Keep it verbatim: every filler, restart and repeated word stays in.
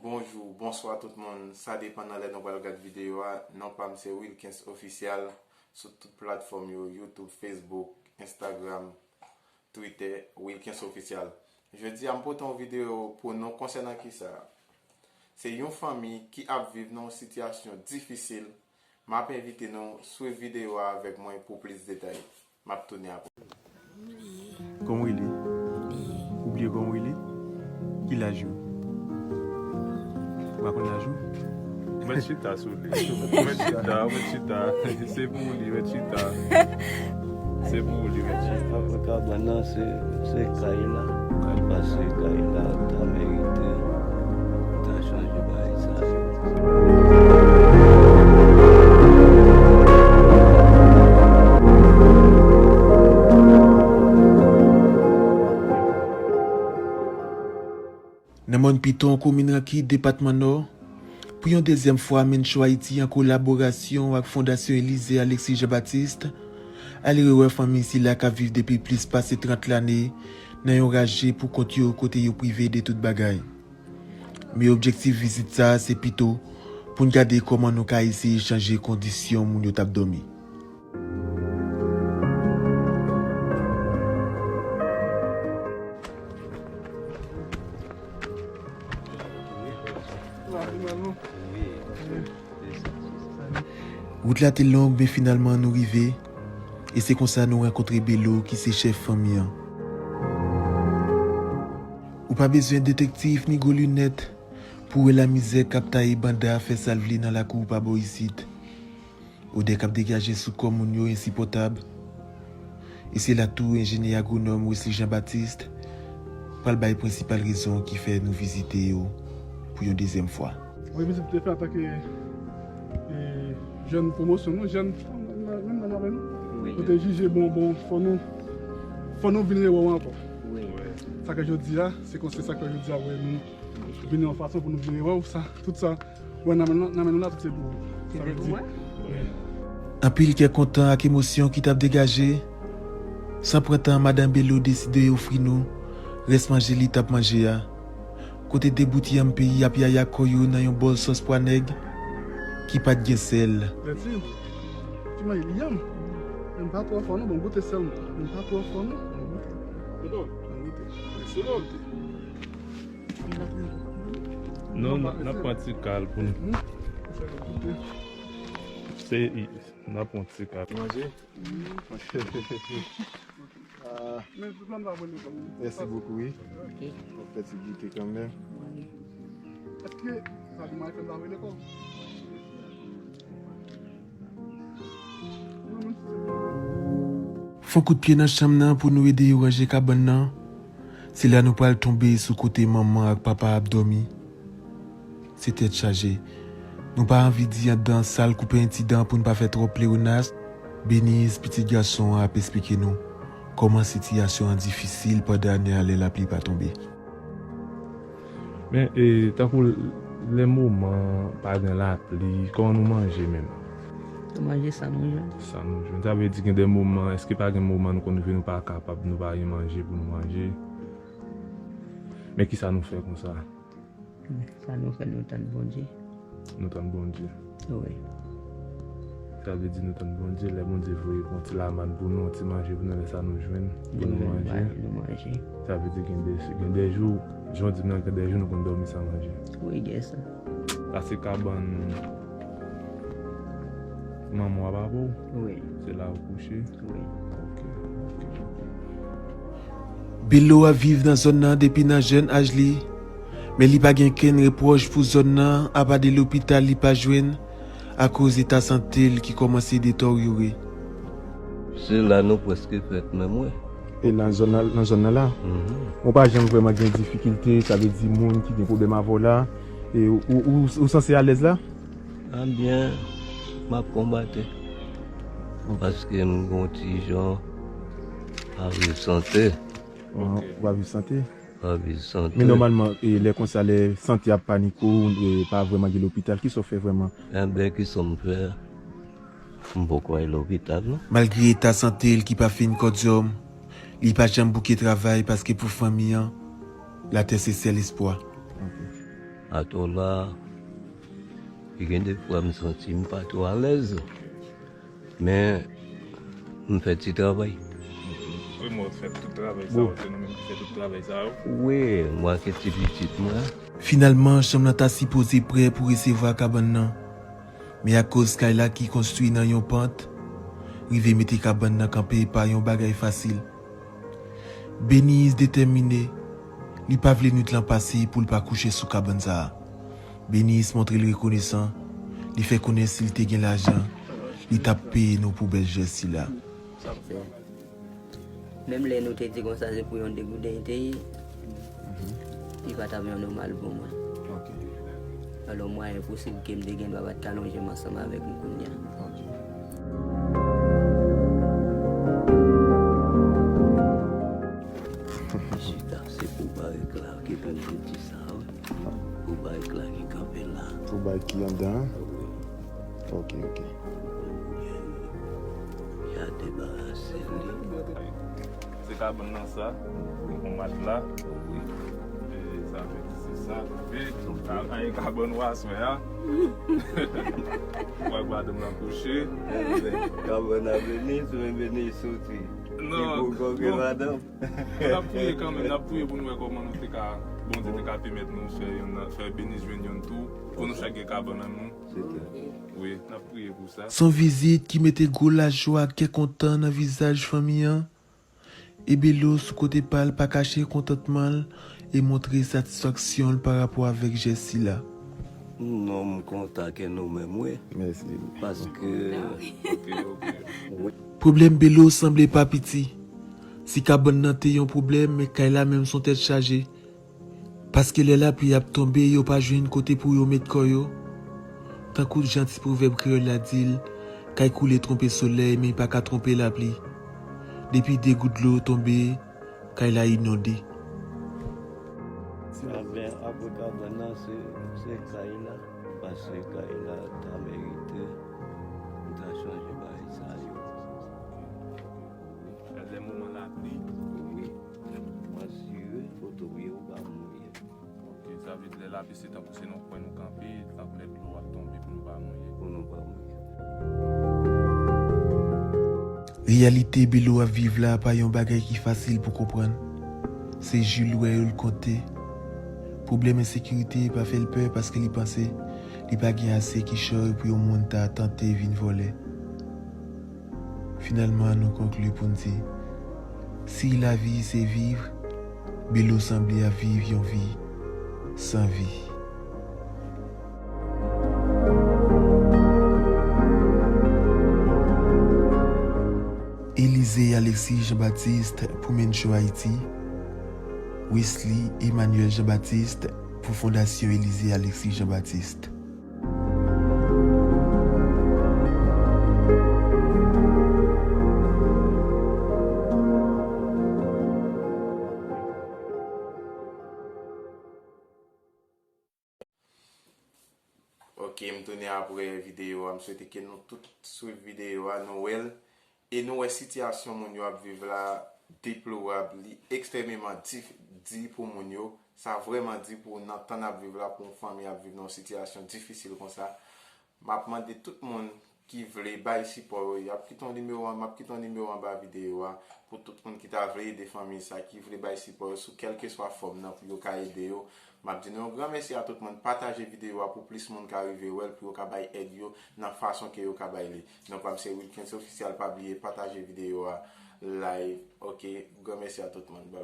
Bonjou, bonswa tout moun. Sa depann nan lè nou pral gad videyo a. Non pa m se Wilkens Ofisyal sou tout platfòm yo, YouTube, Facebook, Instagram, Twitter, Wilkens Ofisyal. Jodi a m pote yon videyo pou nou konsènan kisa? Se yon fanmi ki ap viv nan yon sitiyasyon difisil. M ap envite nou swiv videyo a avèk mwen pou plis detay. M ap tounen apre. Kòman w rele? Ou bliye kòman w rele? Ki laj ou? Ou pa konn laj ou? Ou mèt chita sou li. Ou mèt chita, ou mèt chita. Se pou li, mèt chita. Se pou li, mèt chita. Apre kabann nan, se, se kay la. Kay pase, kay la, ta merite, ta chanje bagay sa yo. Nan mòn Piton, komin Rakit, depatman Nò, pou yon dezyèm fwa, Mencho Haiti, an kolaborasyon ak Fondasyon Élisée Alexis Jean Baptiste, ale rewè fanmi sila k ap viv depi plis pase trant lane nan yon raje pou kont yo, kote yo prive de tout bagay. Men objektif vizit sa a se pito pou n gade kòman nou ka eseye chanje kondisyon moun yo t ap dòmi. Wout la te long, men finalman nou rive. E se konsa nou rankontre Belo, ki se chèf fanmi an. Ou pa bezwen detektif ni gwo linèt pou wè lamizè k ap taye banda fè sa l vle nan lakou pa bò isit. Odè k ap degaje sou kò moun yo ensipòtab. E se la tou enjenyè agwonòm Wesley Jean Baptiste pral bay prensipal rezon ki fè nou vizite yo pou yon dezyèm fwa. Mwen vizit te fè antanke, e, jèn pwomosyon nou, jèn, menm nan avè nou. Wi. Nou te jije, bon, bon, fò nou, fò nou vin rewè w ankò. Wi. Sa ke jodi a, se konsa, sa ke jodi a, wè, nou vin yon fason pou nou vin rewè w, sa, tout sa, wè, nan men, nan men nou la, tout se pou ou. Sa vle di, wi. Anpil kè kontan ak emosyon ki t ap degaje, san pran tan, madanm Belo deside ofri nou rès manje li t ap manje a. Kote de bout yanm peyi ap yaya kò yo nan yon bòl sòs pwa nèg ki pa t gen sèl. Lèti, ti manje li yanm. Men pa twò fò non, bon goute sèlman. Men pa twò fò non, bon goute. Bon goute. Bon goute. Non, n ap, n ap pran ti kal pou nou. Se, n ap pran ti kal. Manje? Ah. Mèsi bokou, wi. Ok. Fè ti goute kanmenm. Èske sa di Michael la rele kò? Fon kout pye nan chanm nan pou nou ede yo ranje kabann nan. Se la nou pral tonbe sou kote manman ak papa ap dòmi. Se tèt chaje. Nou pa anvi di anndan sal koupe en ti dan pou n pa fè twòp pleyonas. Beniz, pitit gason an, ap esplike nou kòman sitiyasyon an difisil pandan ane a lè lapli pa tonbe. Men, e, tankou lè moman pa gen lapli, kòman nou manje menm? Nou manje sa nou jwenn. Sa nou jwenn. Sa vle di gen de moman, èske pa gen moman nou konn rive nou pa kapab, nou pa gen manje pou nou manje? Men kisa nou fè konsa? Sa nou fè, nou tann Bondye. Nou tann Bondye. Wi. Sa vle di nou tann Bondye, lè Bondye voye yon ti lamann pou nou, yon ti manje pou nou, lè sa nou jwenn, pou nou manje. Nou manje. Sa vle di gen de, gen de jou, jan w di m nan, gen de jou nou konn dòmi san manje. Wi, gen sa. Sa se kabann manman w ap avè w? Wi. Se la ou kouche? Wi. Ok, ok. Belo ap viv nan zòn nan depi nan jèn aj li, men li pa gen kenn repwòch pou zòn nan, apa de lopital li pa jwenn akoz eta sante l ki kòmanse deteryore. Se la nou prèske fèt menm, wi. E nan zòn nan, nan zòn nan la? Mhm. Ou pa janm vrèman gen difikilte, sa vle di moun ki gen pwoblèm avè w la, e ou, ou, ou, ou sanse alèz la? Anbyen, m ap konbate. Ok. Paske m gon ti jan pa viv sante. Ah, ok. Ou pa viv sante? Pa viv sante. Men nòmalman, e, lè konsa, lè sante ap panike w, e, pa vrèman gen lopital, kisa w fè vrèman? Enben, kisa m fè? M poko al lopital, non. Malgre eta sante l ki pa fin kòdyòm, li pa janm bouke travay paske pou fanmi an, latè se sèl espwa. Ok. Atò la, gen de fwa m santi m pa twò alèz, men m fè ti travay. Wi, mwen fè tout travay sa yo, se nou menm ki fè tout travay sa yo. Wi, mwen ak ti pitit mwen. Finalman, chanm nan ta sipoze prè pou resevwa kabann nan. Men akoz kay la ki konstwi nan yon pant, rive mete kabann nan kanpe pa yon bagay fasil. Beniz detèmine, li pa vle nwit lan pase pou l pa kouche sou kabann sa a. Beniz montre l rekonesan, li fè konnen si l te gen lajan, li t ap peye nou pou bèl jès sila. Menm lè nou te di konsa se pou yon degouden li te ye, li pa t ap yon nòmal pou mwen. Alò, mwayen posib ke m te gen dwa pa t ka lonje m ansanm avèk nou kounye a. Chita, se pou bay klake pou m te di sa, wi. Pou bay klake kanpe la. Pou bay ki anndan an? Wi. Ok, ok. Ya debarase li. Se kabann nan sa, yon matla. E sa vle di se sa. E a, a, e kabann w aswè a. Ou wè madanm nan kouche. Kabann nan vini, sou vini soti. Non, bon, madanm. N ap priye kanmenm, n ap priye pou nou wè kòman nou te ka, Bondye te ka pèmèt nou fè youn nan, fè Beniz jwenn youn tou, pou nou chak gen kabann an nou. Wi, n ap priye pou sa. Se yon vizit ki mete gwo lajwa ak kè kontan nan vizaj fanmi an. E Belo sou kote pa l pa kache kontantman l e montre satisfaksyon l pa rapò avèk jès sila. Non, m kontan ke nou menm, wi. Mèsi. Paske Pwoblèm Belo sanble pa piti. Si kabann nan te yon pwoblèm, men kay la menm se yon tèt chaje. Paske lè lapli ap tonbe, yo pa jwenn kote pou yo met kò yo. Tankou jan ti pwovèb kreyòl la di l, kay koule twonpe solèy, men li pa ka twonpe lapli. Depi de gout dlo tonbe, kay la inonde. Ebyen, apre kabann nan, se, se kay la, paske kay la ta merite, m ta chanje bagay sa yo. Lè moman lapli. Wi. Mwen asire kote w ye, ou pa mouye. Ok, sa vle di lè lapli se tankou se nan kwen nou kanpe, tankou lè dlo ap tonbe pou nou pa mouye. Pou nou pa mouye. Reyalite Belo ap viv la pa yon bagay ki fasil pou konprann. Se jou l wè yo l konte. Pwoblèm ensekirite pa fè l pè paske li panse li pa gen ase kichòy pou yon moun ta tante vin vòlè. Finalman, nou konkli pou n di, si lavi se viv, Belo sanble ap viv yon vi san vi. Elize Alexis Jean Baptiste pou Mencho Haiti, Wesley Emmanuel Jean Baptiste pou Fondasyon Elize Alexis Jean Baptiste. Ok, m tounen apre videyo a. M swete ke nou tout swiv videyo a, nou wè l. E nou wè sitiyasyon moun yo ap viv la deplorab, li ekstrèmeman dif-, di pou moun yo. Sa vrèman di pou nan tan n ap viv la, pou yon fanmi ap viv nan yon sitiyasyon difisil konsa. M ap mande tout moun ki vle bay sipò yo, y ap kite yon nimewo, m ap kite yon nimewo anba videyo a, pou tout moun ki ta vle ede fanmi sa, ki vle bay sipò yo sou kèlkeswa fòm nan pou yo ka ede yo. M ap di nou yon gran mèsi a tout moun, pataje videyo a pou plis moun ka rive wè l, pou yo ka bay èd yo nan fason ke yo ka bay li. Donk, pa m se Wilkens Official, pa bliye pataje videyo a, like, ok, gran mèsi a tout moun, bye bye.